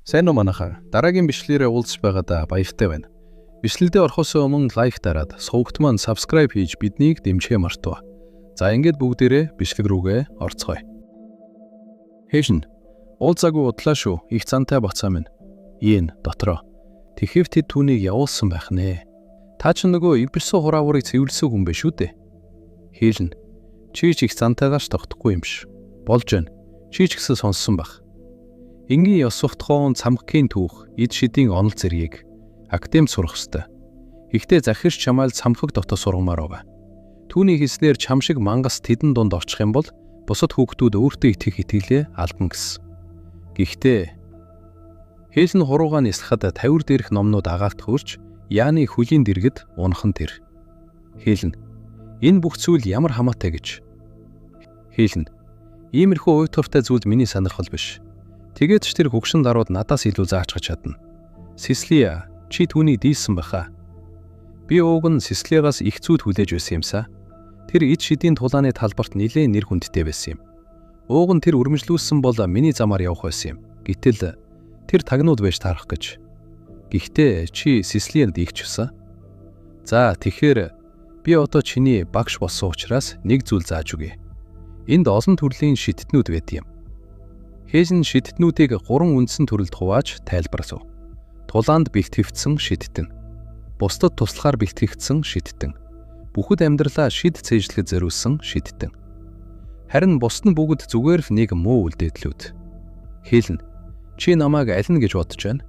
Сайн уу, манайхан. Дараагийн бичлэгээрээ уулзч байгаадаа баяртай байна. Бичлэгдээ орохоос өмнө like дараад, сувагт маань subscribe хийж биднийг дэмжихээ мартав. За, ингээд бүгдээрээ бичлэг рүүгээ орцгоё. Хээлэн. Уулзаагүй удлаа шүү. Их зантай бацаа минь. Иэн дотроо. Тэгэхев тэд түүнийг явуулсан байх нэ. Та ч нөгөө Иберсо хурааврыг цэвэрлсэн хүн биш үү дээ? Хээлэн. Чи ч их зантайгаас тогтохгүй юм ш. Болж байна. Чи ч гэсэн сонссон байх. Энгийн ёс суртахуун, цамхгийн түүх, эд шидийн онол зэргийг академид сурах ёстой. Гэхдээ захирч чамайл цамхаг дотор сургамаар байгаа. Түүний хэлснээр чам шиг мангас тэдэн дунд орчих юм бол бусад хүүхдүүд өөртөө итгэх итгэлээ алдна гэсэн. Гэхдээ Хээлэн хуруугаа нислэхэд тавир дээрх номнууд агаалт хөрч Яаны хөлийн дэргэд унахан тэр. Хээлэн энэ бүх зүйл ямар хамаатай гэж. Хээлэн иймэрхүү уйтгартай зүйлд миний сонирхол биш. Тэгээд ч тэр хөгшин дарууд надаас илүү заачгаж чадна. Сислия, чи түүнийг дийлсэн байхаа. Би ууг нь Сислиягаас их зүүд хүлээж байсан юмсаа. Тэр эд шидийн тулааны талбарт нэлээд нэр хүндтэй байсан юм. Ууг нь тэр өрмөжлүүлсэн бол миний замаар явах байсан юм. Гэтэл тэр тагнууд байж таарах гэж. Гэхдээ чи Сислиянд ийгчсэн. За, тэгэхээр би одоо чиний багш болсон учраас нэг зүйл зааж өгье. Энд олон төрлийн шидтнүүд байдаг юм. Хээлэн шидтнүүдийг гурван үндсэн төрөлд хувааж тайлбарлав. Тулаанд бэлтгэгдсэн шидтэн. Бусдад туслахаар бэлтгэгдсэн шидтэн. Бүхэд амьдралаа шид цээжлэхэд зориулсан шидтэн. Харин бусд нь бүгд зүгээр л нэг муу үлдээдлүүд. Хээлэн чи намайг аль нь гэж бодож байна?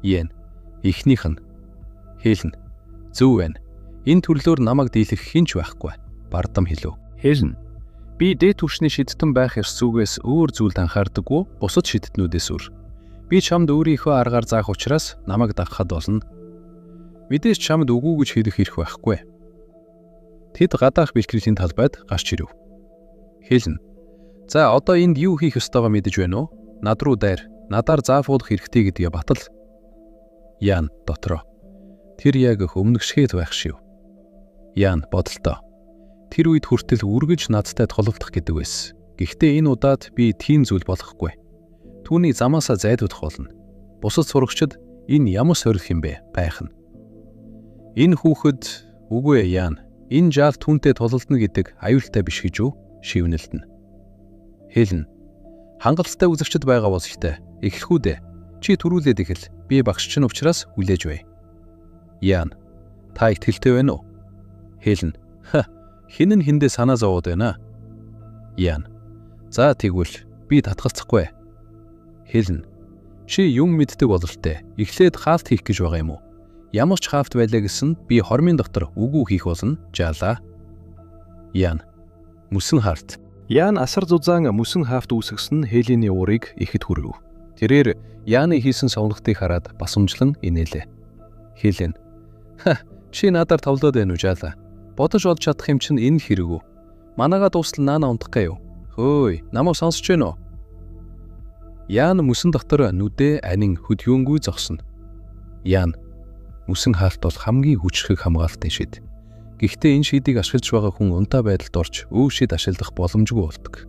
Иэн эхнийх нь. Хээлэн зөв байна. Энэ төрлөөр намайг дийлэх хэн ч байхгүй. Бардам хэлв. Хээлэн би дээд түвшний шидтэн байх ёс зүгээс өөр зүйлд анхаардаггүй, бусад шидтнүүдээс өөр. Би чамд өөрийнхөө аргаар заах учраас намайг дагахад болно. Мэдээж чамд үгүй гэж хэлэх эрх байхгүй. Тэд гадаах бэлтгэлийн талбайд гарч ирэв. Хээлэн. За, одоо энд юу хийх ёстойгоо мэдэж байна уу? Над руу дайр. Надаар заавуулах хэрэгтэй гэдгээ батал. Ян дотроо. Тэр яг өмнөгшгээд байх шив. Ян бодолтой. Тэр үед хүртэл үргэлж надтай тололдох гэдэг байсан. Гэхдээ энэ удаад би тийм зүйл болохгүй. Түүний замаасаа зайлуулах болно. Бусад сурагчид энэ ямар сорилох юм бэ байх нь. Энэ хүүхэд үгүй ээ, Ян. Энэ жаал түүнтэй тулалдана гэдэг аюултай биш гэж юу? Шивнэлдэнэ. Хэлнэ. Хангалттай үзэгчд байгаа бол ихтэй. Эхлэх үү дээ. Чи түрүүлээд эхэл. Би багш чинь учраас хүлээж бай. Ян. Та итгэлтэй байна уу? Хэлнэ. Ха. Хэн нь хэндээ санаа зовоод байна. Ян. За, тэгвэл би татгалзахгүй. Хэлнэ. Чи юм мэддэг бололтой. Эхлээд хаалт хийх гэж байгаа юм уу? Ямар ч хаалт байлаа гэсэн би хормын дотор үгүй хийх болно. Жаалаа. Ян. Мөсөн хаалт. Ян асар зузаан мөсөн хаалт үүсгэсэн нь Хелений уурыг ихэд хүргэв. Тэрээр Яны хийсэн сонголтыг хараад басамжлан инээлээ. Хелен. Ха, чи надаар товлоод байна уу, жаалаа? Бодож олж чадах юм чинь энэ хэрэг үү? Манайгаа дуустал наана унтах гээ юу? Хөөй, намайг сонсож байна уу? Ян мөсөн дотор нүдээ анин хөдөлгөөнгүй зогсно. Ян мөсөн хаалт бол хамгийн хүчрхэг хамгаалтын шид. Гэхдээ энэ шидийг ашиглаж байгаа хүн унтаа байдалд орж өө шид ашиглах боломжгүй болдог.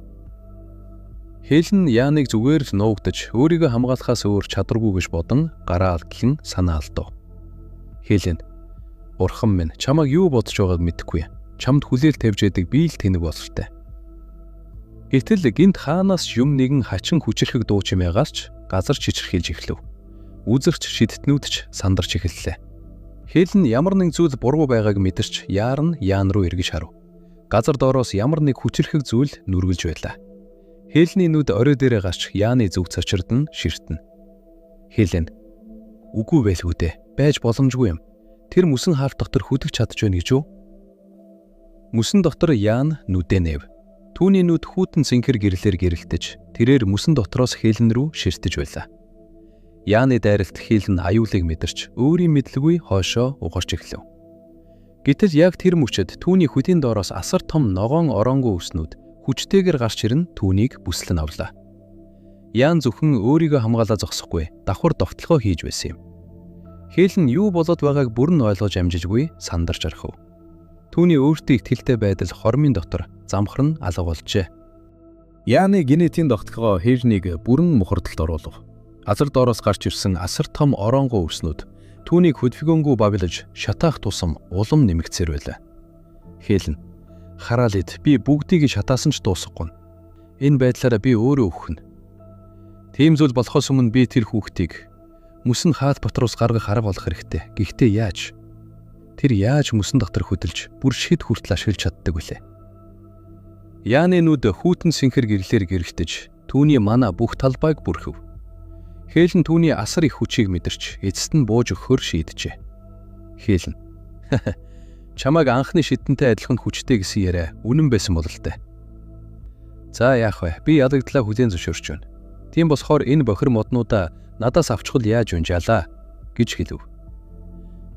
Хээлэн Яныг зүгээр л нуугдаж өөрийгөө хамгаалахаас өөр чадваргүй гэж бодон гараа алдлан санаа алдав. Хээлэн Бурхан минь, чамайг юу бодож байгааг мэдэхгүй. Чамд хүлээл тавьж яадаг би л тэнэг бололтой. Гэтэл гэнэт хаанаас юм нэгэн хачин хүчирхэг дуу чимээ гарч газар чичирхийлж эхлэв. Үзэрч шидтнүүд ч сандарч эхэллээ. Хээлэн ямар нэг зүйл буруу байгааг мэдэрч яаран Яан руу эргэж харав. Газар доороос ямар нэг хүчирхэг зүйл нүргэлж байлаа. Хээлний нүд орой дээрээ гарч Яаны зүг цочирдон ширтэнэ. Хээлэн үгүй байлгүй дээ. Байж боломжгүй юм. Тэр мөсөн хаалт дотор хөдөлж чадж байна гэж юу? Мөсөн дотор Яан нүдээ нээв. Түүний нүд хүйтэн цэнхэр гэрлээр гэрэлтэж, тэрээр мөсөн дотроос Хээлэн рүү ширтэж байлаа. Яаны дайралт Хээлэн аюулыг мэдэрч, өөрийн мэдлгүй хойшоо угарч эхлэв. Гэтэл яг тэр мөчид түүний хөдийн доороос асар том ногоон ороонгүй үснүүд хүчтэйгээр гарч ирэн түүнийг бүслэн авлаа. Яан зөвхөн өөрийгөө хамгаалаа зогсохгүй, давхар довтлогоо хийж байсан юм. Хээлэн юу болоод байгааг бүрэн ойлгож амжижгүй сандарч орхив. Түүний өөртөө итгэлтэй байдал хормын дотор замхар нь алга болжээ. Яаны генетийн тогтолгоо Хелнийг бүрэн мухардалд оруулав. Газар доороос гарч ирсэн асар том ороонгоо өвснүүд түүнийг хөдөлгөөнгүй бавилаж шатаах тусам улам нэмэгдсээр байлаа. Хелен хараалид би бүгдийг шатаасан ч дуусахгүй. Энэ байдлаараа би өөрөө үхнэ. Тийм зүйл болохоос өмнө би тэр хүүхдийг мөсөн хаалт батруус гаргах арга олох хэрэгтэй. Гэхдээ яаж? Тэр яаж мөсөн дотор хөдөлж бүр шид хүртэл ашиглаж чаддаг вүлээ? Яаны нүд хүйтэн сэнхэр гэрлээр гэрэгтэж түүний мана бүх талбайг бүрхэв. Хелен түүний асар их хүчийг мэдэрч эцэст нь бууж өгөхөөр шийджээ. Хелен чамайг анхны шидтэнтэй адилхан хүчтэй гэсэн яриа үнэн байсан бололтой. За яах вэ? Би ялагдлаа хүлээн зөвшөөрч байна. Тийм болохоор энэ бохир моднуудаа надаас авчихвал яаж вэ жалаа гэж хэлв.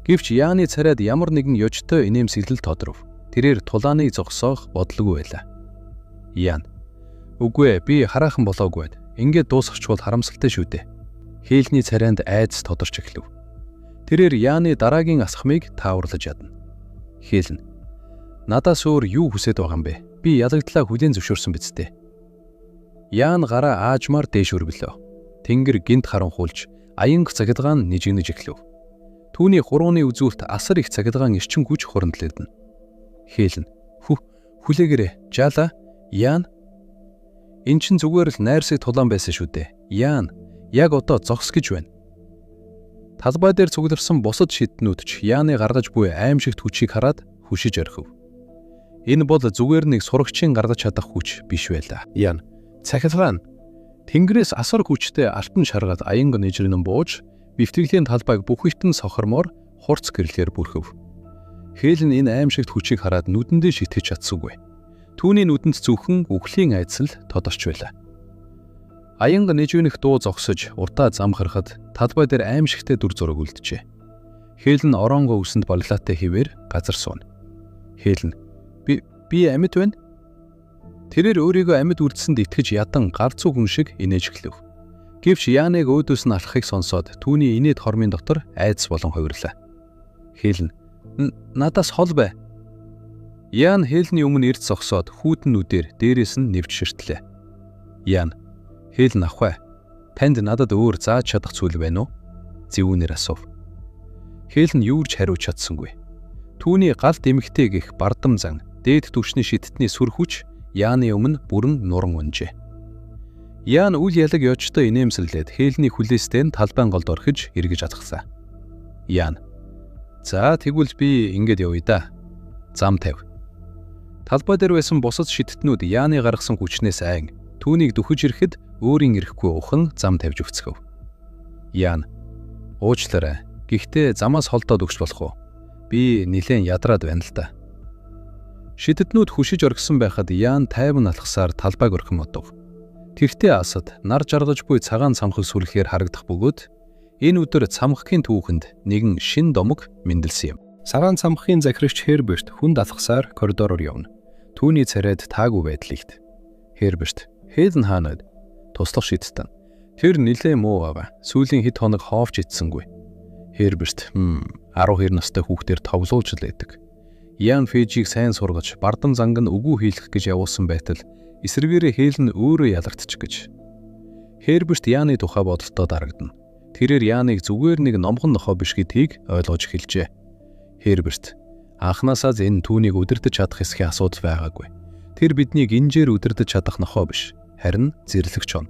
Гэвч Яаны царайд ямар нэгэн ёжтой инээмсэглэл тодров. Тэрээр тулааныг зогсоох бодлого байлаа. Ян. Үгүй ээ, би хараахан болоогүй байна. Ингээд дуусгачихвал харамсалтай шүү дээ. Хээлний царайнд айдас тодорч эхлэв. Тэрээр Яаны дараагийн асхмыг тааварлаж ядна. Хээлэн. Надаас өөр юу хүсээд байгаа юм бэ? Би ялагдлаа хүлээн зөвшөөрсөн биз дээ. Яан гараа аажмаар дээш өргөлөө. Тэнгэр гинт харанхуулж аянг цахилгаан нижигнэж эхлэв. Түүний хурууны үзүүлэлт асар их цахилгаан эрчим хүч хуриндлагдана. Хээлэн. Хүлээгээрэй. Жаала. Яан. Эн чин зүгээр л найрсаг тулаан байсан шүү дээ. Яан. Яг одоо зогс гэж байна. Талбай дээр цугларсан бусад шидтнүүд ч Яаны гаргаж буй аимшигт хүчийг хараад хөшиж орхив. Энэ бол зүгээр нэг сурагчийн гаргаж чадах хүч биш байлаа. Яан. Цахилгаан. Тэнгэрээс асар хүчтэй алтан шаргал аянг нэжрэнэн бууж бэлтгэлийн талбайг бүхэлдэн сохормоор хурц гэрлээр бүрхэв. Хээлэн энэ аимшигт хүчийг хараад нүдэндээ шитгэж чадсангүй. Түүний нүдэнд зөвхөн үхлийн айдас л тодорч байлаа. Аянг нэжвэнэх дуу зогсож урдаа зам харахад талбай дээр аимшигтэй дүр зураг үлджээ. Хээлэн оронгоо үсэнд баглаатай хэвээр газар сууна. Хээлэн би амьд байна. Тэрээр өөрийгөө амьд үлдсэнд итгэж ядан галзуу хүн шиг инээж эхлэв. Гэвч Яаныг өөдөөс нь алхахыг сонсоод түүний инээд хормын дотор айдас болон хувирлаа. Хээлэн надаас хол бай. Яан Хээлний өмнө эрт зогсоод хүйтэн нүдээр дээрээс нь нэвч ширтлээ. Яан Хээлэн ах вэ? Танд надад өөр зааж чадах зүйл байна уу? Зэвүүнээр асуув. Хээлэн юу ч хариуж чадсангүй. Түүний галд эмэгтэй гэх бардам зан дээд түвшний шидтний сүр хүч Яаны өмнө бүрэн нуран унжээ. Яан үл ялаг ёжтой инээмсэглээд Хээлний хүлээстэй нь талбайн голд орхиж эргэж алхлаа. Яан. За тэгвэл би ингэж явъя да. Зам тавь. Талбай дээр байсан бусад шидтнүүд Яаны гаргасан хүчнээс айн түүнийг дөхөж ирэхэд өөрийн ирэхгүй ухан зам тавьж өгцгөв. Яан. Уучлаарай. Гэхдээ замаас холдоод өгч болох уу? Би нилээн ядраад байна л да. Шидтнүүд хүшиж оргисон байхад Яан тайван алхасаар талбайг орхин одов. Тэртээ асад нар жаргаж буй цагаан цамхаг сүрхэхээр харагдах бөгөөд энэ өдөр цамхагийн түүхэнд нэгэн шин домог мэндэлсэн юм. Цагаан цамхагийн захирагч Херберт хүнд алхасаар коридороор явна. Түүний царайд таагүй байдлыг. Херберт Хээлэн хаанад туслах шидтэн. Тэр нилээн муу байгаа. Сүүлийн хэд хоног хоовч идсэнгүй. Херберт 12 настай хүүхдээр тоглуулж л байдаг. Ян Фежийг сайн сургаж, бардам занг нь үгүй хийлгэх гэж явуулсан байтал эсрэгээрээ Хээлэн өөрөө ялагдчих гэж. Херберт Яаны тухай бодолтой дарагдана. Тэрээр Яаныг зүгээр нэг номхон нохой биш гэдгийг ойлгож эхэлжээ. Херберт анхнаасаа энэ түүнийг удирдах чадах эсхийн асуудал байгаагүй. Тэр биднийг инжээр удирдах чадах нохой биш, харин зэрлэгч он.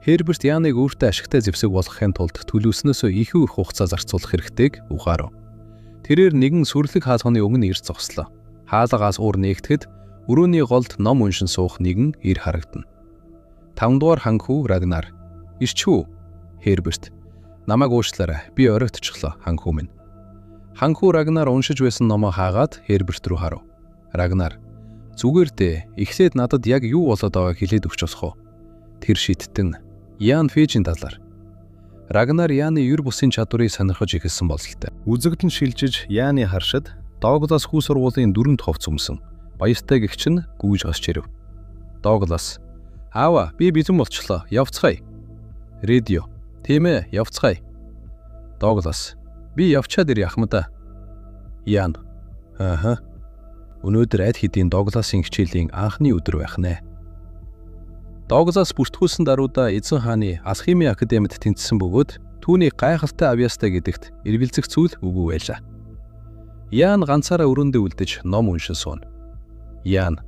Херберт Яаныг өөртөө ашигтай зэвсэг болгохын тулд төлөвснөөсөө илүү их хугацаа зарцуулах хэрэгтэйг ухаарав. Тэрээр нэгэн сүрлэг хаалганы өмнө ирж зогслоо. Хаалгаас уур нээгдэхэд өрөөний голд ном уншин суух нэгэн ир харагдана. 5 дугаар ханхүү Рагнар. Ирч үү? Херберт. Намайг уучлаарай. Би оройтчихлоо ханхүү минь. Ханхүү Рагнар уншиж байсан номоо хаагаад Херберт рүү харав. Рагнар. Зүгээр дээ. Эхлээд надад яг юу болоод байгааг хэлээд өгч болох уу? Тэр шидтэн. Ян Фежийн талаар. Рагнар Яаны юр бусын чадварыг сонирхож эхэлсэн бололтой. Үзэгдэн шилжиж Яаны харшид Доглас хүү сургуулийн дөрөв товц өмсөн. Баяртай гэгч нь гүйж гасч ирэв. Доглас. Аава, би бэлэн болчлоо. Явцгаая. Редио. Тийм ээ, явцгаая. Доглас. Би явчаад ирье ахмадаа. Ян. Ааха. Өнөөдөр аль хэдийн Догласын хичээлийн анхны өдөр байх нэ. Догзаас бүртгүүлсэн даруйдаа эзэн хааны алхимийн академид тэнцсэн бөгөөд түүний гайхалтай авьяастай гэдэгт эргэлзэх зүйл үгүй байлаа. Яан ганцаараа өрөөндөө үлдэж ном уншин сууна. Яан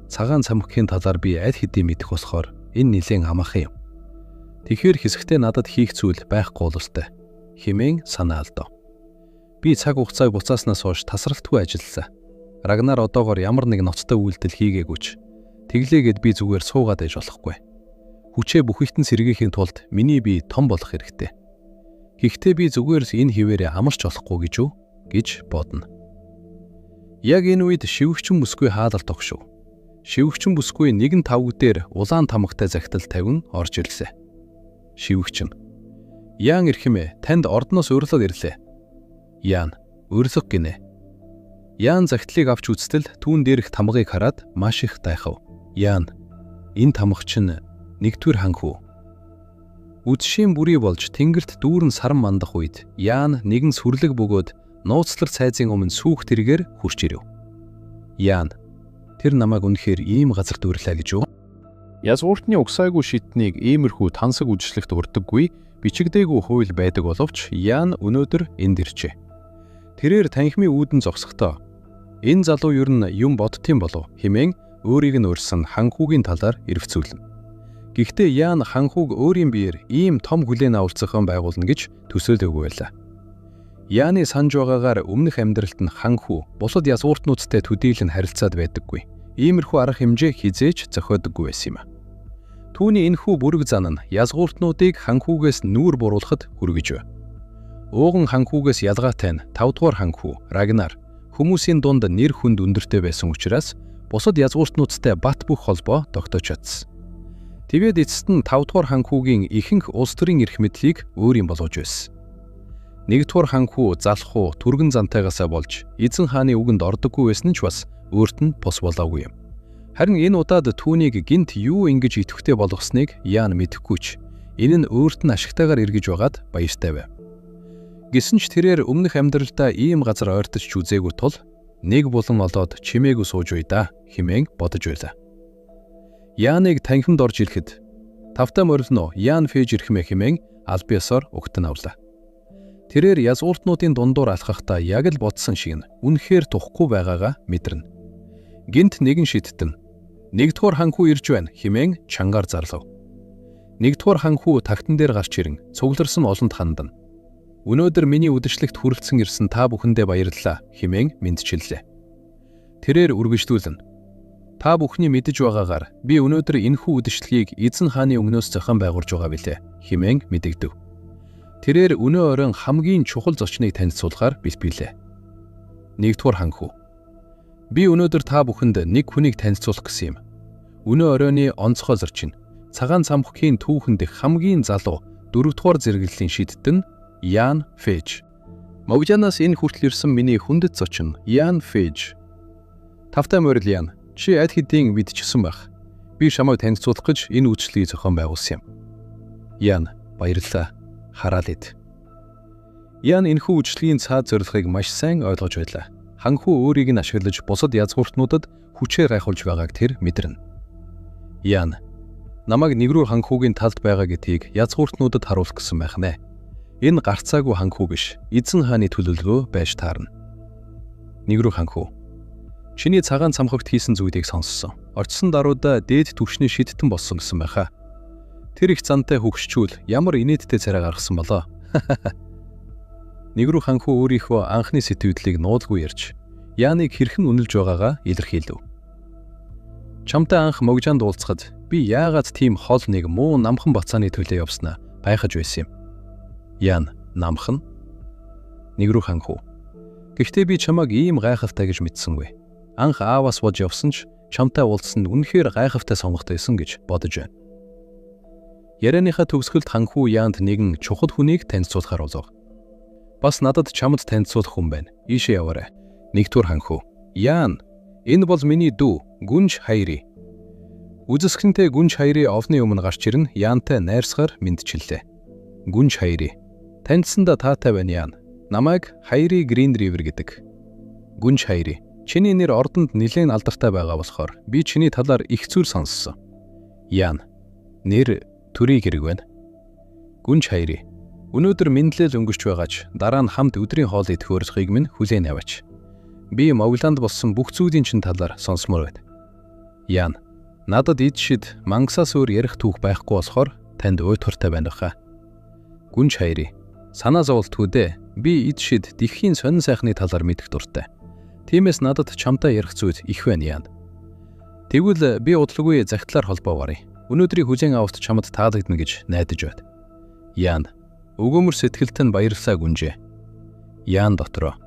цагаан цамхгийн талаар би аль хэдийн мэдэх болохоор энэ нэлээн амархан юм. Тэгэхээр хэсэгтээ надад хийх зүйл байхгүй бололтой хэмээн санаа алдав. Би цаг хугацааг буцааснаас хойш тасралтгүй ажиллалаа. Рагнар одоогоор ямар нэг ноцтой үйлдэл хийгээгүй ч тэглээгээд би зүгээр суугаад ээж болохгүй. Хүчээ бүхэгтэн сэргээхийн тулд миний бие том болох хэрэгтэй. Гэхдээ би зүгээр л энэ хിവэрээ амарч болохгүй гэж үү гэж бодно. Яг энэ үед шивгчин бүсгүй хаалал тогшив. Шивгчин бүсгүй нэгэн тавг дээр улаан тамгатай захидал тавин орж ирлээ. Шивгчин. Яан эрхэмээ, танд ордноос урилга ирлээ. Яан, урилга гинэ. Яан захидлыг авч үзтэл түүн дээрх тамгыг хараад маш их дайхав. Яан, энэ тамга чинь нэгдүгээр ханхүү. Үдшийн бүрий болж тэнгэрт дүүрэн саран мандах үед Яан нэгэн сүрлэг бөгөөд нууцлар цайзын өмнө сүүх тэргээр хурч ирэв. Яан, тэр намайг үнэхээр ийм газарт уриалаа гэж үү? Язгууртны угсаагүй шиднийг иймэрхүү тансаг үдшилтэд урдаггүй бичигдээгүй хууль байдаг боловч Яан өнөөдөр энд иржээ. Тэрээр танхимын үүдэн зогсохдоо энэ залуу ер нь юм боддсон болов хэмээн өөрийг нь урьсан ханхүүгийн талаар эргэцүүлнэ. Гэхдээ Яан ханхүүг өөрийн биеэр ийм том хүлээн авалт зохион байгуулна гэж төсөөлөөгүй байлаа. Яаны санаж байгаагаар өмнөх амьдралд нь ханхүү бусад язгууртнуудтай төдийлөн харилцаад байдаггүй. Иймэрхүү арга хэмжээ хизээж зохиодоггүй байсан юм. Түүний энэхүү бүрэг зан нь язгууртнуудыг ханхүүгээс нүүр буруулахад хүргэж байв. Ууган ханхүүгээс ялгаатай нь 5 дугаар ханхүү Рагнар хүмүүсийн дунд нэр хүнд өндөртэй байсан учраас бусад язгууртнуудтай бат бөх холбоо тогтоож чадсан. Тэгээд эцэст нь 5 дугаар ханхүүгийн ихэнх улс төрийн эрх мэдлийг өөрийн болгож байсан. Нэгдүгээр ханхүү залхуу түргэн зантайгаасаа болж эзэн хааны үгэнд ордоггүй байсан нь ч бас өөрт нь бус болоогүй юм. Харин энэ удаад түүнийг гинт юу ингэж идэвхтэй болгосныг Яан мэдэхгүй ч энэ нь өөрт нь ашигтайгаар эргэж байгаад баяртай байв. Гэсэн ч тэрээр өмнөх амьдралдаа ийм газар ойртож ч үзээгүй тул нэг булан олоод чимээгүй сууж бай да хэмээн бодож байлаа. Яаныг танхимд орж ирэхэд тавтай морилно Яан Фээж ирхмээ хэмээн аль биесоор угтан авлаа. Тэрээр язгууртнуудын дундуур алхахдаа яг л бодсон шиг нь үнэхээр тухгүй байгаагаа мэдэрнэ. Гинт нэгэн шидтэн нэгдүгээр ханхүү ирж байна хэмээн чангаар зарлав. Нэгдүгээр ханхүү тагтан дээр гарч ирэн цугларсан олонд хандана. Өнөөдөр миний үдшилтэд хүрэлцэн ирсэн та бүхэндээ баярлалаа хэмээн мэндчиллээ. Тэрээр үргэлжлүүлнэ. Та бүхний мэдэж байгаагаар би өнөөдөр энэхүү үдшилтийг эзэн хааны өмнөөс зохион байгуулж байгаа билээ хэмээн мэдэгдэв. Тэрээр өнөө оройн хамгийн чухал зочныг танилцуулахаар бэлтгэлээ. Нэгдүгээр ханхүү. Би өнөөдөр та бүхэнд нэг хүнийг танилцуулах гэсэн юм. Өнөө оройны онцгой зочин, цагаан цамхгийн түүхэн дэх хамгийн залуу дөрөвдүгээр зэрэглэлийн шидтэн Яан Фээж. Могжанаас энэ хүртэл ирсэн миний хүндэт зочин Яан Фээж. Тавтай морил Яан, чи аль хэдийн мэдчихсэн байх. Би чамайг танилцуулах гэж энэ үйлчлэгийг зохион байгуулсан юм. Яан, баярлалаа. Хараал ид. Яан энэхүү үйлчлэгийн цаад зорилгыг маш сайн ойлгож байлаа. Ханхүү өөрийг нь ашиглаж бусад язгууртнуудад хүчээр гайхуулж байгааг тэр мэдэрнэ. Яан, намайг нэгрүүр ханхүүгийн талд байгаа гэдгийг язгууртнуудад харуулах гэсэн байх нэ. Энэ гарцаагүй ханхүү биш, эзэн хааны төлөвлөгөө байж таарна. Нэгрүү ханхүү. Чиний цагаан цамхагт хийсэн зүйлийг сонссон. Очсон даруйдаа дээд түвшний шидтэн болсон гэсэн байхаа. Тэр их зантай хөгшчүүл ямар инээдтэй царай гаргасан болоо. Нэгрүү ханхүү өөрийнхөө анхны сэтгэлдлийг нуулгүй ярьж, Яаныг хэрхэн үнэлж байгаагаа илэрхийлв. Чамтай анх Могжаанд уулзахад би яагаад тийм хол нэг муу намхан бацааны төлөө явснаа гайхаж байсан юм. Яан, намхан? Нэгрүү ханхүү. Гэхдээ би чамайг ийм гайхалтай гэж мэдсэнгүй. Анх ааваас болж явсан ч чамтай уулзсан нь үнэхээр гайхалтай сонголт байсан гэж бодож байна. Ярианыхаа төгсгөлд ханхүү Яанд нэгэн чухал хүнийг танилцуулахар болов. Бас надад чамд танилцуулах хүн байна. Ийшээ яваарай. Нэгдүгээр ханхүү. Яан, энэ бол миний дүү Гүнж Хайри. Үзэсгэлэнтэй Гүнж Хайри овны өмнө гарч ирэн Яантай найрсгаар мэндчиллээ. Гүнж Хайри. Таньсандаа таатай байна Яан. Намайг Хайри Грин Ривер гэдэг. Гүнж Хайри. Чиний нэр ордонд нэлээд алдартай байгаа болохоор би чиний талаар их зүйл сонссон. Яан. Нэр төрийн хэрэг байна. Гүнж хайрыг. Өнөөдөр мэндлэл өнгөрч байгаач дараа нь хамт өдрийн хоол идэх урилгыг минь хүлээн аваач. Би Могланд болсон бүх зүйлийн чин талаар сонсомоор байна. Ян. Надад эд шид мангасаас өөр ярих түүх байхгүй болохоор танд уйтгартай байна хаа. Гүнж хайрыг. Санаа зовлтгүй дээ. Би эд шид дэлхийн сонин сайхны талаар мэдэх дуртай. Тиймээс надад чамтай ярих зүйл их байна Ян. Тэгвэл би удалгүй захидлаар холбоо баръя. Өнөөдрийн хүлээн авалт чамд таалагдана гэж найдаж байна. Ян. Өгөөмөр сэтгэлд нь баярлалаа гүнжээ. Ян дотроо.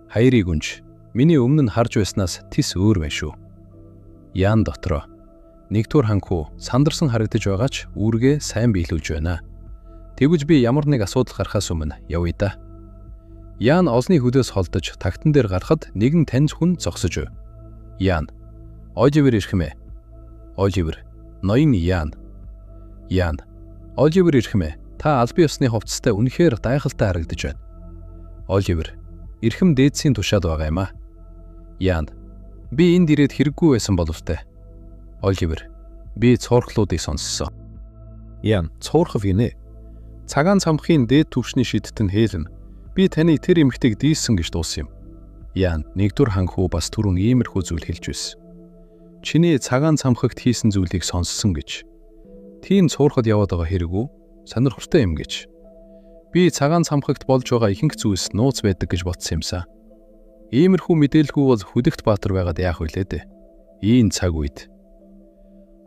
Хайрыг гүнж. Миний өмнө нь харж байснаас тис өөр байна шүү. Ян дотроо. Нэгдүгээр ханхүү сандарсан харагдаж байгаа ч үүргээ сайн биелүүлж байна. Тэгвэл би ямар нэг асуудал гарахаас өмнө явъя да. Ян олзны хөлөөс холдож тагтан дээр гарахад нэгэн таньз хүн зогсож байв. Ян. Оливер ирхэмээ. Оливер. Ноён Ян. Ян. Оливер ирхэмээ. Та албан ёсны хувцастай үнэхээр гайхалтай харагдаж байна. Оливер. Эрхэм дээдсийн тушаал байгаа юм аа. Ян. Би энд ирээд хэрэггүй байсан боловтой. Оливер. Би цуурхлуудыг сонссон. Ян. Цуурхав гинэ. Цагаан цамхгийн дээд түвшний шидтэн Хелен. Би таны тэр эмэгтэйг дийсэн гэж дуусан юм. Ян. Нэгдүгээр ханхүү бас түрүүн иймэрхүү зүйл хэлж байсан. Чиний цагаан цамхагт хийсэн зүйлийг сонссон гэж. Тийм цуурхад яваад байгаа хэрэг үү? Сонирхолтой юм гэж. Би цагаан цамхагт болж байгаа ихэнх зүйлс нууц байдаг гэж бодсон юмсан. Иймэрхүү мэдээлгүй бол хүдэгт баатар байгаад яах вүлээ дээ. Ийм цаг үед.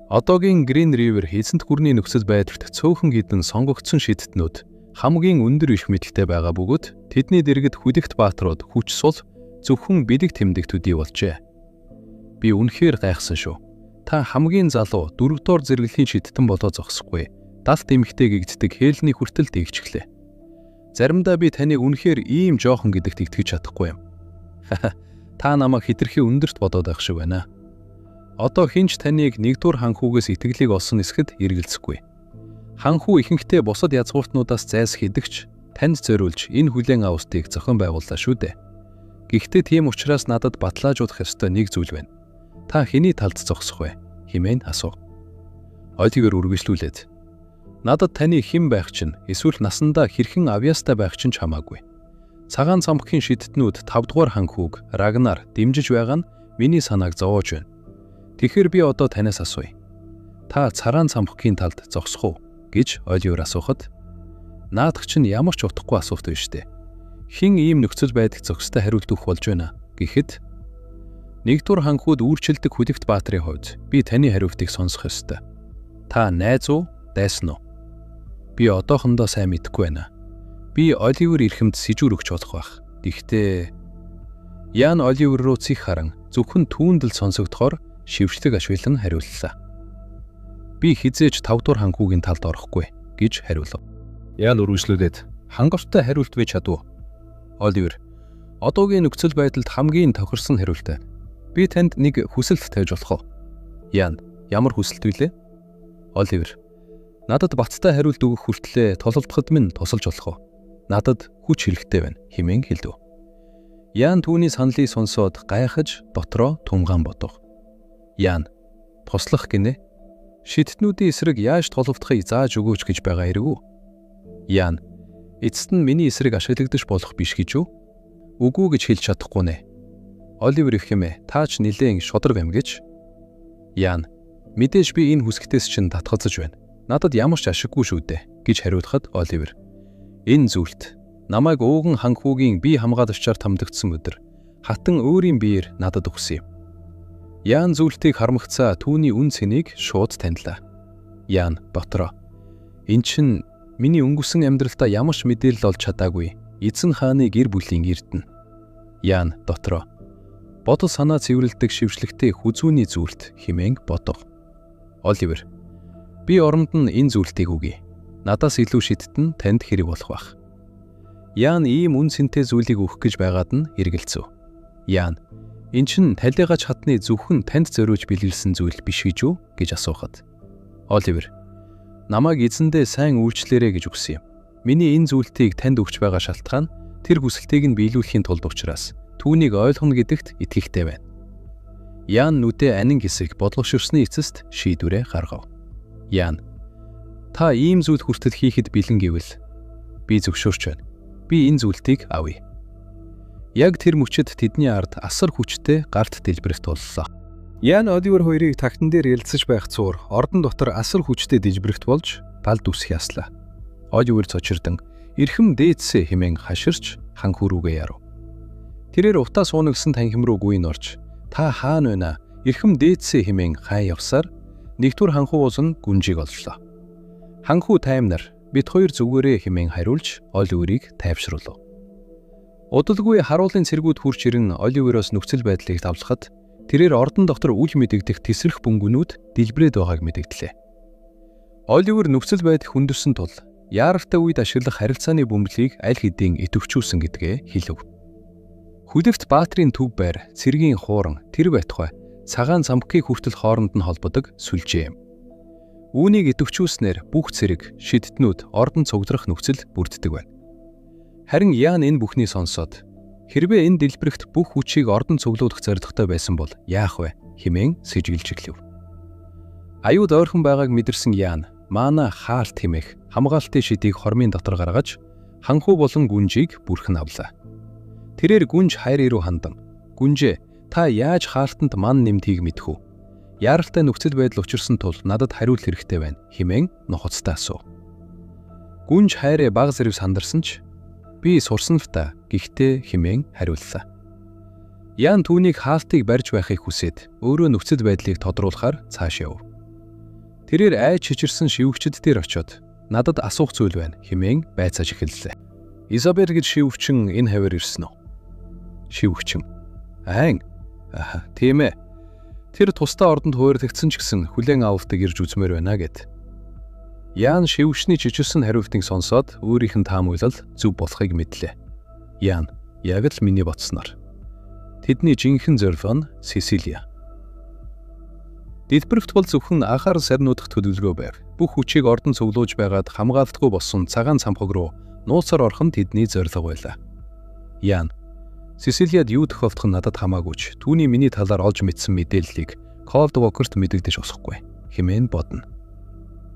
Одоогийн Green River эзэнт гүрний нөхцөл байдалд цөөхөн хэдэн сонгогдсон шидтнүүд хамгийн өндөр эрх мэдэлтэй байгаа бөгөөд тэдний дэргэд хүдэгт баатрууд хүч сул зөвхөн бэлэг тэмдэг төдий болжээ. Би үнэхээр гайхсан шүү. Та хамгийн залуу дөрөвдүгээр зэрэглэлийн шидтэн болоо зогсохгүй. Далд эмэгтэй гэгддэг Хелний хүртэл дэгжиглээ. Заримдаа би таныг үнэхээр ийм жоохон гэдэгт итгэж чадахгүй юм. Та намайг хэтэрхий өндөрт бодоод байх шиг байна. Одоо хэн ч таныг нэгдүгээр ханхүүгээс итгэлийг олсон эсэхэд эргэлзэхгүй. Ханхүү ихэнхдээ бусад язгууртнуудаас зайлс хийдэгч танд зориулж энэ хүлээн авалтыг зохион байгууллаа шүү дээ. Гэхдээ тийм учраас надад баталгаажуулах ёстой нэг зүйл байна. Та хэний талд зогсох вэ? Хэмээн асуув. Оливер үргэлжлүүлээд надад таны хэн байх чинь эсвэл насандаа хэрхэн авьяастай байх чинь ч хамаагүй. Цагаан цамхгийн шидтнүүд 5 дугаар ханхүүг Рагнар дэмжиж байгаа нь миний санааг зовоож байна. Тэгэхээр би одоо танаас асууя. Та цагаан цамхгийн талд зогсох уу гэж Оливер асуухад наадах чинь ямар ч утгагүй асуулт биш үү? Хэн ийм нөхцөл байдалд зохистой хариулт өгөх болж байна гэхэд нэгдүгээр ханхүүд үүрчилдэг хүлэгт баатрын хувьд би таны хариултыг сонсох ёстой. Та найз уу, дайсан уу? Би одоохондоо сайн мэдэхгүй байна. Би Оливер эрхэмд сэжүүр өгч болох байх. Гэхдээ Ян Оливер руу цэх харан зөвхөн түүнд л сонсогдохоор шившлэг ашиглан хариуллаа. Би хизээж 5 дугаар ханхүүгийн талд орохгүй гэж хариулав. Ян үргэлжлүүлээд Хангалттай хариулт би чадв. Оливер одоогийн нөхцөл байдалд хамгийн тохирсон хариултаа. Би танд нэг хүсэлт тавьж болох уу? Ян ямар хүсэлт вүлээ? Оливер надад баттай хариулт өгөх хүртлээр тулалдахад минь тусалж болох уу? Надад хүч хэрэгтэй байна хэмээн хэлдэв. Ян түүний саналыг сонсоод гайхаж дотроо тунгаан бодов. Ян туслах гинэ? Шидтнүүдийн эсрэг яаж тулалдахыг зааж өгөөч гэж байгаа хэрэг үү? Ян эцэст нь миний эсрэг ашиглагдаж болох биш гэж үү? Үгүй гэж хэлж чадахгүй нэ. Оливер их хэмээ та ч нилээн шударга юм гэж. Ян мэдээж би энэ хүсгтээс чинь татгалзаж байна. Надад ямар ч ашиггүй шүү дээ гэж хариулахад Оливер энэ зүйлт намайг ууган ханхүүгийн бие хамгаалагчаар тамдагдсан өдөр хатан өөрийн биеэр надад өгсөн юм. Ян зүйлтийг харамгацаа түүний үн цэнийг шууд танилаа. Ян дотроо эн чинь миний өнгөрсөн амьдралдаа ямар ч мэдээлэл олж чадаагүй эзэн хааны гэр бүлийн эрдэнэ. Ян дотроо бодол санаа цэвэрлэдэг шившлэгтэй хүзүүний зүйлт хэмээн бодов. Оливер би оронд нь энэ зүйлтийг өгье. Надаас илүү шидтэн танд хэрэг болох байх. Ян ийм үн цэнтэй зүйлийг өгөх гэж байгаад нь эргэлзэв. Ян эн чинь талигач хатны зөвхөн танд зориулж бэлгэлсэн зүйл биш гэж үү гэж асуухад Оливер намайг эзэндээ сайн үйлчлээрэй гэж өгсөн юм. Миний энэ зүйлтийг танд өгч байгаа шалтгаан тэр хүсэлтийг нь биелүүлэхийн тулд учраас түүнийг ойлгоно гэдэгт итгэхтэй байна. Ян нүдээ анин хэсэг бодлогоширсны эцэст шийдвэрээ гаргав. Ян Та ийм зүйл хүртэл хийхэд бэлэн гэвэл би зөвшөөрч байна. Би энэ зүйлтийг авъя. Яг тэр мөчид тэдний ард асар хүчтэй гарт дэлбэрэлт боллоо. Ян Оливер хоёрыг тагтан дээр ярилцаж байх цуур ордон дотор асар хүчтэй дэлбэрэлт болж далд үсэх яслаа. Оливер цочирдан эрхэм дээдсээ хэмээн хаширч ханхүү рүүгээ ярив. Тэрээр утаа суунагласан танхим руу гүйн орж та хаана байна? Эрхэм дээдсээ хэмээн хай явсаар нэгдүгээр ханхүү болон гүнжийг оллоо. Ханхүү таймнар бид хоёр зүгээрээ хэмээн хариулж Оливерийг тайвшруулав. Удалгүй харуулын цэргүүд хурж ирэн Оливероос нөхцөл байдлыг давлахад тэрээр ордон дотор үл мэдэгдэх тэсрэх бөмбөнүүд дэлбэрээд байгааг мэдэгдлээ. Оливер нөхцөл байдал хүндэрсэн тул яаралтай үед ашиглах харилцааны бөмбөлийг аль хэдийн идэвхжүүлсэн гэдгээ хэлэв. Хүлэвт баатрийн төв байр, цэргийн хууран, тэр байтугай цагаан цамхгийг хүртэл хооронд нь холбодог сүлжээ юм. Үүнийг идэвхжүүлснээр бүх цэрэг, шидтнүүд ордон цугларах нөхцөл бүрддэг байна. Харин Ян энэ бүхнийг сонсоод хэрвээ энэ дэлбэрэгт бүх хүчийг ордон цуглуулах зорилготой байсан бол яах вэ хэмээн сэжиглэж эхлэв. Аюул ойрхон байгааг мэдэрсэн Ян маана хаалт хэмээх хамгаалтын шидийг хормын дотор гаргаж ханхүү болон гүнжийг бүрхэн авлаа. Тэрээр гүнж хайр руу хандан "Гүнжээ, та яаж хаалтанд ман нэмдгийг мэдэх үү? Яаралтай нөхцөл байдал учирсан тул надад хариулт хэрэгтэй байна" хэмээн нухацтай асуув. Гүнж хайраа баг зэрэг сандарсан ч би сурсан л та гэхдээ хэмээн хариуллаа. Ян түүнийг хаалтыг барьж байхыг хүсээд өөрөө нөхцөл байдлыг тодруулахаар цааш яв. Тэрээр айж чичирсэн шивгчд дээр очиод надад асуух зүйл байна хэмээн байцааж эхэллээ. Изабель гэж шивгчин энэ хавар ирсэн үү? Шивгчин. Айн. Аа, тийм ээ. Тэр тусдаа ордонд хуваарлагдсан ч гэсэн хүлээн авалтыг ирж үзмээр байна гэд. Ян шивгчний чичирсэн хариултыг сонсоод өөрийнх нь таамаглал зөв болохыг мэдлээ. Ян, яг л миний бодсноор. Тэдний жинхэнэ зорилго нь Сесилия. Дэлбэрэлт бол зөвхөн анхаарал сарниудах төлөвлөгөө байв. Бүх хүчийг ордон цуглуулж байгаад хамгаалтгүй болсон цагаан цамхаг руу нууцаар орох нь тэдний зорилго байлаа. Ян, Сесилияд юу тохиолдох нь надад хамаагүй ч түүний миний талаар олж мэдсэн мэдээллийг Cold Walker-т мэдэгдэж болохгүй хэмээн бодно.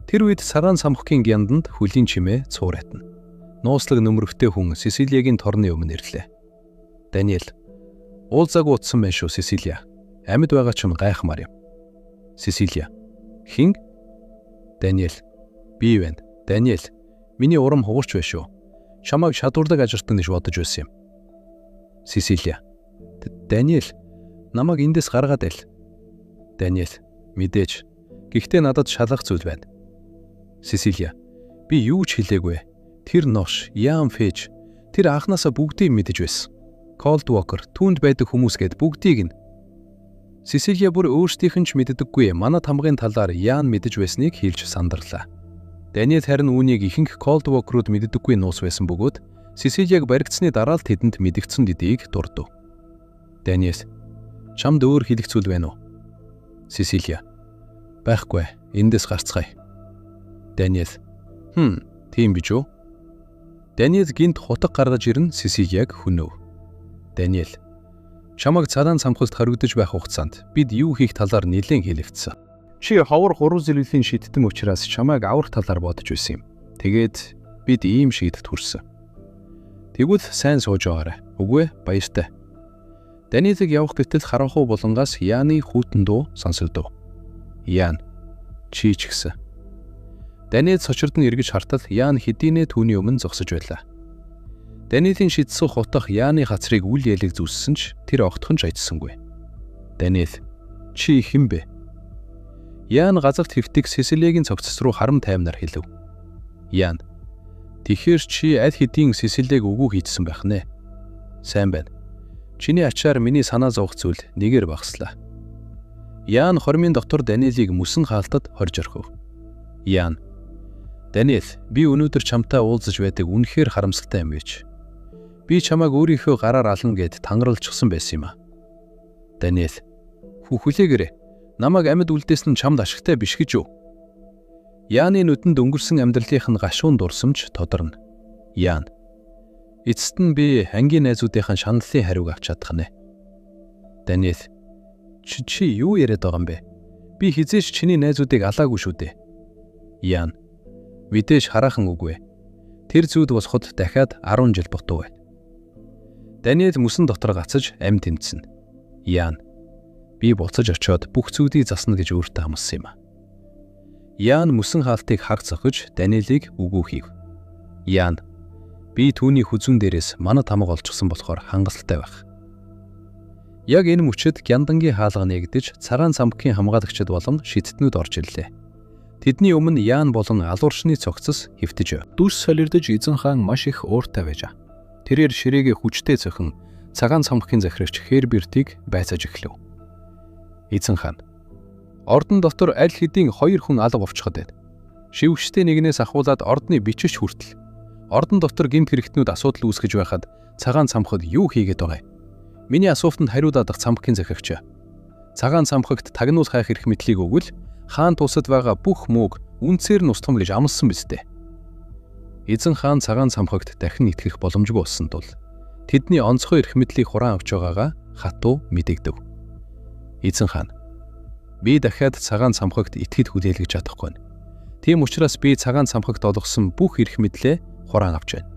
Тэр үед цагаан цамхагийн гянданд хөлийн чимээ цууратна. Нууцлаг нөмрөвтэй хүн Сесилиягийн торны өмнө ирлээ. Даниэл, уулзаагүй утсан байна шүү Сесилия. Амьд байгаа ч гайхмаар юм. Сесилия. Хэн? Даниэл. Би байна. Даниэл. Миний урам хугарч байна шүү. Чамайг чадварлаг ажилтан гэж бодож байсан юм. Сесилия. Даниэл, намайг эндээс гаргаад ил. Даниэл. Мэдээж. Гэхдээ надад шалгах зүйл байна. Сесилия. Би юу ч хэлээгүй. Тэр нош, Ян Фэж, тэр анхнаасаа бүгдийг мэдэж байсан. Cold Walker, түүнд байдаг хүмүүс гээд бүгдийг нь. Сесилия бүр өөрсдийнх нь ч мэддэггүй манай тамгын талаар Ян мэдэж байсныг хэлж сандарлаа. Даниэл харин үүнийг ихэнх Cold Walker-ууд мэддэггүй нууц байсан бөгөөд Сесилияг баригдсаны дараа л тэдэнд мэдэгдсэн гэдгийг дурдав. Даниэл, чамд өөр хэлэх зүйл байна уу? Сесилия. Байхгүй, эндээс гарцгаая. Даниэл. Тийм биш үү? Даниэл гинт хутга гаргаж ирэн Сесилияг хөнөв. Даниэл, чамайг цагаан цамхалд хоригдож байх хугацаанд бид юу хийх талаар нэлээн хэлэвдсэн. Чи ховор гурван зэрэглэлийн шидтэн учраас чамайг аврах талаар бодож байсан юм. Тэгээд бид ийм шийдэлд хүрсэн. Тэгвэл сайн сууж байгаарай. Үгүй ээ, баяртай. Даниэлийг явах гэтэл харанхуй булангаас Яаны хүйтэн дуу сонсогдов. Ян, чи ч гэсэн. Даниэл цочирдон эргэж хартал Ян хэдийнэ түүний өмнө зогсож байлаа. Даниэлийн шидсэн хутга Яаны хацрыг үл ялэг зүссэн ч тэр огтхон ч ажилласангүй. Даниэл, чи хэн бэ? Ян газарт хэвтэх Сесилиагийн цогцос руу харам таймнаар хэлв. Ян, тэгэхээр чи аль хэдийн Сесилиаг үгүй хийжсэн байх нэ. Сайн байна. Чиний ачаар миний санаа зовох зүйл нэгээр багаслаа. Ян хормын дотор Даниэлийг мөсөн хаалтад хорж орхив. Ян, Даниэл, би өнөөдөр чамтай уулзаж байдаг үнэхээр харамсалтай юм гэж. Би чамайг өөрийнхөө гараар ална гэд тангаралчихсан байсан юм а. Даниэл, хүлээгээрэй. Намайг амьд үлдээсэн нь чамд ашигтай биш гэж юу? Яаны нүдэнд өнгөрсөн амьдралынх нь гашуун дурсамж тодорно. Ян, эцэст нь би ангийн найзуудынхаа шаналлын хариуг авч чадах нэ. Даниэл, чи юу яриад байгаа юм бэ? Би хизээч чиний найзуудыг алаагүй шүү дээ. Ян, Мэдээж хараахан үгүй. Тэр зүйд босоход дахиад 10 жил дутуу байна. Даниэл мөсөн дотор гацаж амь тэмцсэн. Ян би буцаж очиод бүх зүйлийг засна гэж өөртөө амласан юм. Ян мөсөн хаалтыг хаг зохиж Даниэлийг үгүй хийв. Ян би түүний хүзүүн дээрээс манай тамга олчихсон болохоор хангалттай байх. Яг энэ мөчид Гяндангийн хаалга нээгдэж цагаан цамхгийн хамгаалагчид болон шидтнүүд орж ирлээ. Тэдний өмнө Ян болон алууршны цогцос хэвтэж байв. Дүрс солирдож эзэн хаан маш их ууртай байжээ. Тэрээр ширээгээ хүчтэй цохин цагаан цамхгийн захирагч Хербертийг байцааж эхлэв. Эзэн хаан ордон дотор аль хэдийн 2 хүн алга овчход байд. Шивгчтэй нэгнээс ахуулаад ордны бичиж хүртэл ордон дотор гэмт хэрэгтнүүд асуудал үүсгэж байхад цагаан цамхад юу хийгээд байгаа юм? Миний асуултанд хариулаад цамхгийн захирагч. Цагаан цамхагт тагнуул хайх эрх мэдлийг өгвөл хаан тусад байгаа бүх мууг үнцээр нь устгам гэж амласан биз дээ. Эзэн хаан цагаан цамхагт дахин итгэх боломжгүй болсон тул тэдний онцгой эрх мэдлийг хураан авч байгаагаа хатуу мэдэгдэв. Эзэн хаан би дахиад цагаан цамхагт итгэж хүлээлгэж чадахгүй. Тийм учраас би цагаан цамхагт олгосон бүх эрх мэдлээ хураан авч байна.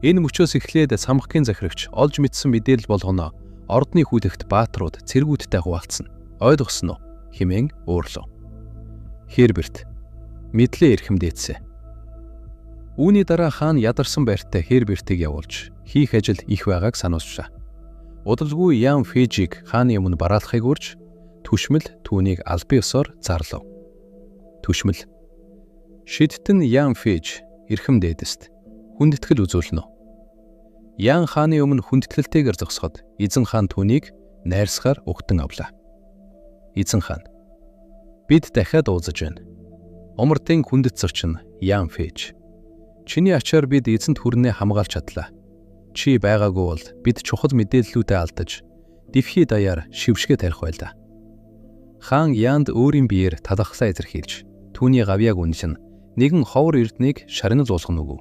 Энэ мөчөөс эхлээд цамхгийн захирагч олж мэдсэн мэдээлэл болгоно ордны хүлэгт бааtruуд цэргүүдтэй хуваалцсан. Ойлгосон уу? Хэмээн уурлав. Херберт мэдлээ эрхэмдээдсэ. Үүний дараа хаан ядарсан байртай Хербертийг явуулж хийх ажил их байгааг сануулжээ. Удалгүй Ян Фежиг хааны өмнө бараалахыг урьж түшмэл түүнийг албан ёсоор зарлав. Түшмэл шидтэн Ян Феж эрхэм дээдэст хүндэтгэл үзүүлнэ. Ян хааны өмнө хүндэтгэлтэйгээр зогсоход эзэн хаан түүнийг найрсгаар угтан авлаа. Эзэн хаан бид дахиад уулзаж байна. Омрдын хүндэт зочин Ян Феж. Чиний ачаар бид эзэнт хүрнээ хамгаалж чадлаа. Чи байгаагүй бол бид чухал мэдээллүүдээ алдаж дэвхий даяар шившгэ тарих байлаа. Хаан Янд өөрийн биеэр талархлаа илэрхийлж түүний гавьяаг үнэлэн нэгэн ховор эрднийг шагнал болгоно өгөв.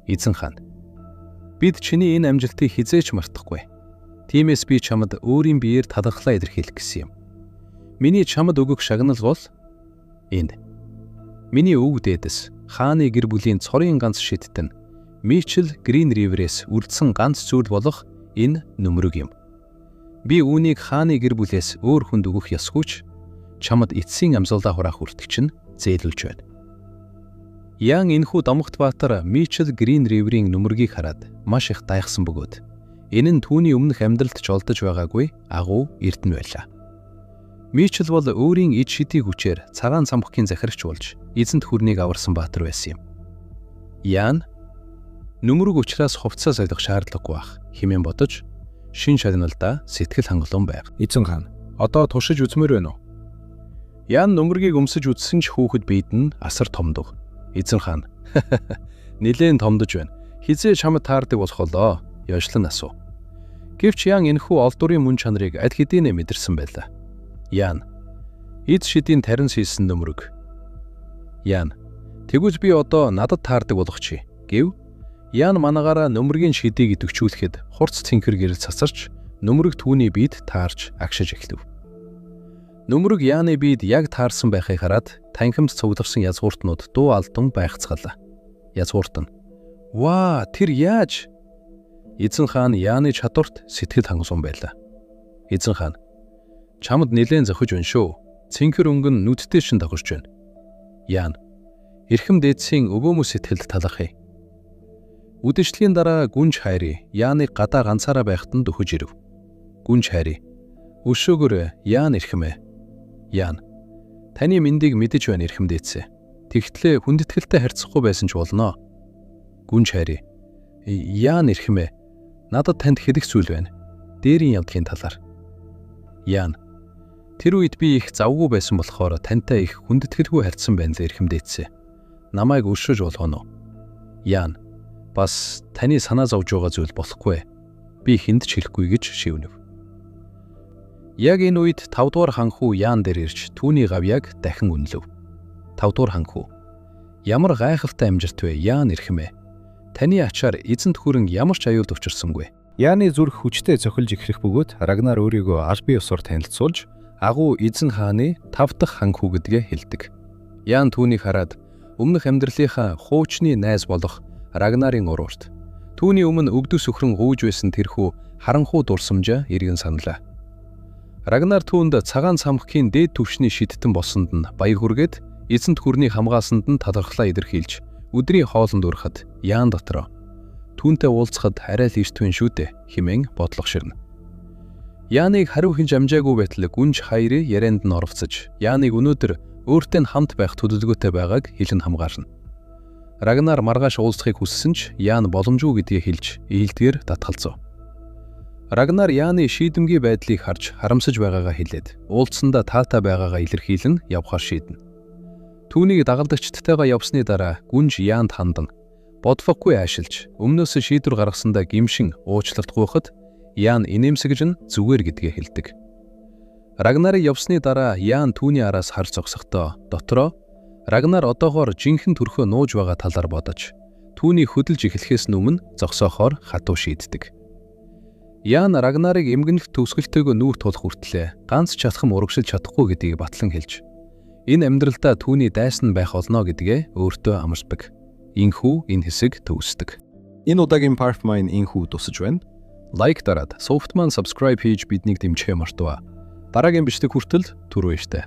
Эзэн хаан бид чиний энэ амжилтыг хэзээ ч мартахгүй. Тиймээс би чамд өөрийн биеэр талархлаа илэрхийлэх гэсэн юм. Миний чамд өгөх шагнал бол энэ. Миний өвөг дээдэс хааны гэр бүлийн цорын ганц шидтэн Мичел Грин Риверээс үлдсэн ганц зүйл болох энэ нүмерэг юм. Би үүнийг хааны гэр бүлээс өөр хүнд өгөх ёсгүй ч чамд эцсийн амьсгалаа хураах хүртэл чинь зээлүүлж байна. Ян энэхүү Домогт Баатар Мичел Грин Риверийн нүмергийг хараад маш их дайхсан бөгөөд энэ нь түүний өмнөх амьдралд ч олдож байгаагүй агуу эрдэнэ байлаа. Мичел бол өөрийн ид шидийн хүчээр цагаан цамхгийн захирагч болж эзэнт хүрнийг аварсан баатар байсан юм. Ян нүмерэг учраас хувцас солих шаардлагагүй байх хэмээн бодож шин шагналдаа сэтгэл хангалуун байг. Эзэн хаан одоо туршиж үзмээр байна уу? Ян нүмергийг өмсөж үзсэн ч хүүхэд биед нь асар томдог. Эзэн хаан нилээн томдож байна. Хизээ чамд таардаг болох болоо. Ёшлон асуу. Гэвч Ян энэхүү олдурын мөн чанарыг аль хэдийнэ мэдэрсэн байлаа. Ян эд шидийн тарин хийсэн нүмерэг. Ян тэгвэл би одоо надад таардаг болох чи гэв. Ян манагаараа нүмергийн шидийг идэвхжүүлэхэд хурц цэнхэр гэрэл цацарч нүмерэг түүний биед таарч агшиж эхлэв. Нүмерэг Яны биед яг таарсан байхыг хараад танхимд цугларсан язгууртнууд дуу алдан байхцгаалаа. Язгуурт нь "Ваа, тэр яаж?" Эзэн хаан Яны чадварт сэтгэл хангалуун байлаа. Эзэн хаан чамд нилээн зохиж байна шүү. Цэнхэр өнгө нь нүдтэй шин давхарч байна. Ян эрхэм дээдсийн өвөөмө сэтгэлд талархъя. Үдэшлэгийн дараа гүнж хайри Яныг гадаа ганцаараа байхад нь дөхөж ирэв. Гүнж хайри өшөөгөр Ян эрхэмээ. Ян таны мэндийг мэдэж байна эрхэм дээдсээ. Тэгтлээ хүндэтгэлтэй харьцахгүй байсан ч болно. Гүнж хайри Ян эрхэмээ. Надад танд хэлэх зүйл байна. Дээрийн явдлын талаар. Ян тэр үед би их завгүй байсан болохоор тантай их хүндэтгэлгүй харьцсан байна л эрхэм дээдсээ. Намайг өршөөж болгоно уу? Ян бас таны санаа зовж байгаа зүйл болохгүй. Би хүнд ч хэлэхгүй гэж шивнэв. Яг энэ үед 5 дугаар ханхүү Ян дээр ирж түүний гавьяаг дахин үнэлв. 5 дугаар ханхүү ямар гайхалтай амжилт вэ Ян эрхэмээ. Таны ачаар эзэнт хүрэн ямар ч аюулд учирсангүй. Яны зүрх хүчтэй цохилж эхлэх бөгөөд Рагнар өөрийгөө албан ёсоор танилцуулж агуу эзэн хааны 5 дахь ханхүү гэдгээ хэлдэг. Ян түүнийг хараад Өмнөх амьдралынхаа хуучны найз болох Рагнарын уруурт түүний өмнө өгдөс өхрөн гүйж байсан тэрхүү харанхуй дурсамжаа эргэн саналаа. Рагнар түүнд цагаан цамхгийн дээд түвшний шидтэн болсонд нь баяр хүргээд, эзэнт гүрнийг хамгаалсанд нь талархлаа илэрхийлж өдрийн хоолонд уриахад Яан дотроо түүнтэй уулзахад арай л эрт байна шүү дээ хэмээн бодлогоширно. Яаныг хариу хийж амжаагүй байтал Гүнж Хайри ярианд нь оролцож, Яаныг өнөөдөр өөртэй нь хамт байх төлөвлөгөөтэй байгааг хэлэн хамгаарна. Рагнар маргааш уулзахыг хүссэн ч Яан боломжгүй гэдгээ хэлж ээлдгээр татгалзав. Рагнар Яаны шийдэмгий байдлыг харж харамсаж байгаагаа хэлээд уулзсандаа таатай байгаагаа илэрхийлэн явахаар шийднэ. Түүнийг дагалдагчдтайгаа явсны дараа Гүнж Яанд хандан бодлогогүй аашилж, өмнөөс шийдвэр гаргасандаа гэмшин уучлалт гуйхад Яан инээмсэглэж нь зүгээр гэдгээ хэлдэг. Рагнарыг явсны дараа Яан түүний араас харж зогсохдоо дотроо Рагнар одоогоор жинхэнэ төрхөө нууж байгаа талаар бодож, түүний хөдөлж эхлэхээс өмнө зогсоохоор хатуу шийддэг. Яан Рагнарыг эмгэнэлт төгсгөлтэйгөө нүүр тулах хүртлээ ганц чалхам урагшилж чадахгүй гэдгийг батлан хэлж, энэ амьдралдаа түүний дайсан байх болно гэдгээ өөртөө амардаг. Ийнхүү энэ хэсэг төгсдөг. Энэ удаагийн part маань ийнхүү дуусаж байна. Лайк дараад, сувагт маань subscribe хийж биднийг дэмжихээ мартаваа. Дараагийн бичлэг хүртэл түр баяртай.